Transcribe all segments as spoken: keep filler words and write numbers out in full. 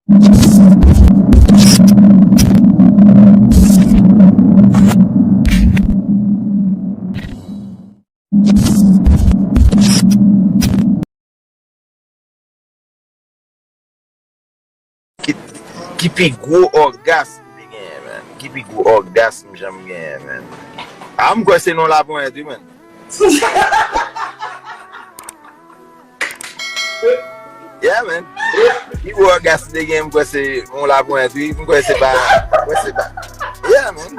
Ki, ki pi gwo ògasm m te genyen, man? Ki pi gwo ògasm m janm genyen, man? A, m kwè se nan laponyèt, wi, man. Yeah, man. Pi gwo ògasm m te genyen, m kwè se nan laponyèt, wi. M kwè se pa, m kwè se pa. Yeah, man.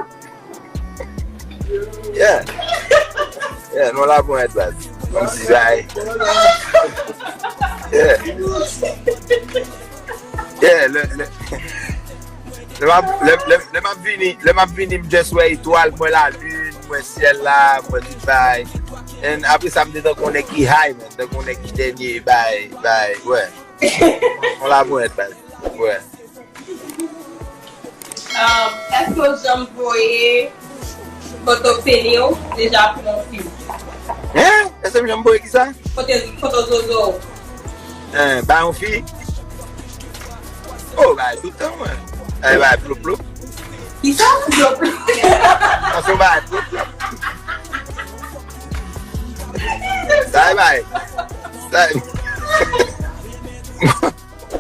Yeah. Yeah, nan laponyèt, baz. Kòmsi sa ye. Yeah. Yeah, lè, lè, lè m ap, lè, lè, lè m ap vini, lè m ap vini, m just wè etwal, m wè lalin, m wè syèl la, m wè tout bagay. And apre sa, m te tankou yon nèg ki high, man. Tankou yon nèg ki dènye, bay, bay, wè. Nan laponyèt, baz. Wè. Um, èske w janm voye foto pene w deja pou yon fi? Hein? Èske m janm voye kisa? Foto, foto zozo w. Hein, ba yon fi? Oh, ba tout tan, mwen. Eh, ba plop plop. Kisa? Plop plop. Sa se yon bagay plop plop. Sa e bay. Sa e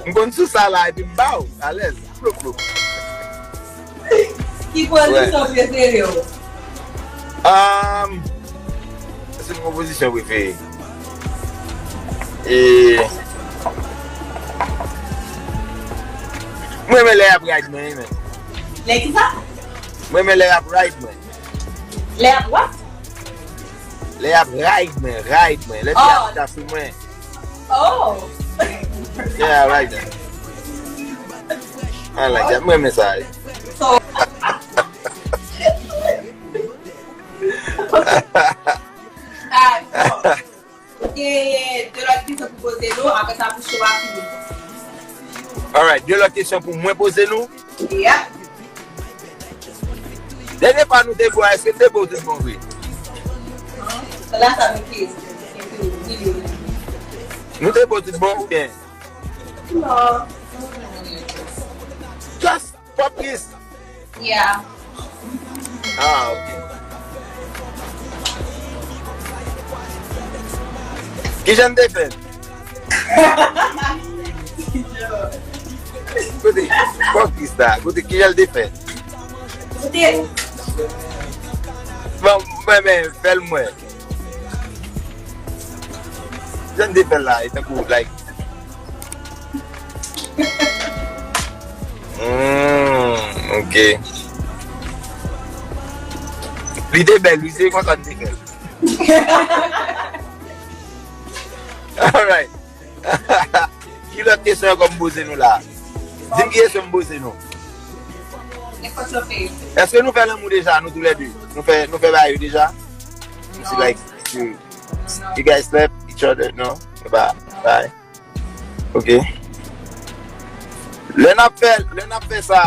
M konn sou sa la epi m ba w, alèz, plop plop. Ki pozisyon prefere w? Um, se yon pozisyon prefere. E, mwen renmen lè y ap ride mwen, wi, men. Lè ki sa? Mwen renmen lè y ap ride mwen. Lè y ap what? Lè y ap ride mwen, ride mwen. Lè fi a chita sou mwen. Oh. Yeah, I like that. I like that. Mwen renmen sa. So, ah, genyen de lòt kesyon pou poze nou, apre sa pou show a fini. Alright, de lòt kesyon pou mwen poze nou. Yeah. Dènye fwa nou te bwè, èske n te bwè tout bon vre? La sa nou ki, nou te bwè tout bon oubyen? Non. Just pop this. Yeah. Ah, ok. Kijan n te fè l? Kote, fòk di sa. Kote, kijan l te fè? Kote? Bon, mwen, men, fè l mwen. Jan n te fè l la, e tankou, like, Hmm, ok. Li te bèl, wi, se konsa n te fè l. Alright. Ki lòt kesyon ankò m poze nou la? Di m ki kesyon m poze nou. Nenpòt lòt kesyon. Èske nou fè lanmou deja, nou toulède? Nou fè, nou fè bagay yo deja? Nou si, like, you, you guys slept each other, no? Ba, bye. Ok. Lè n ap fè, lè n ap fè sa.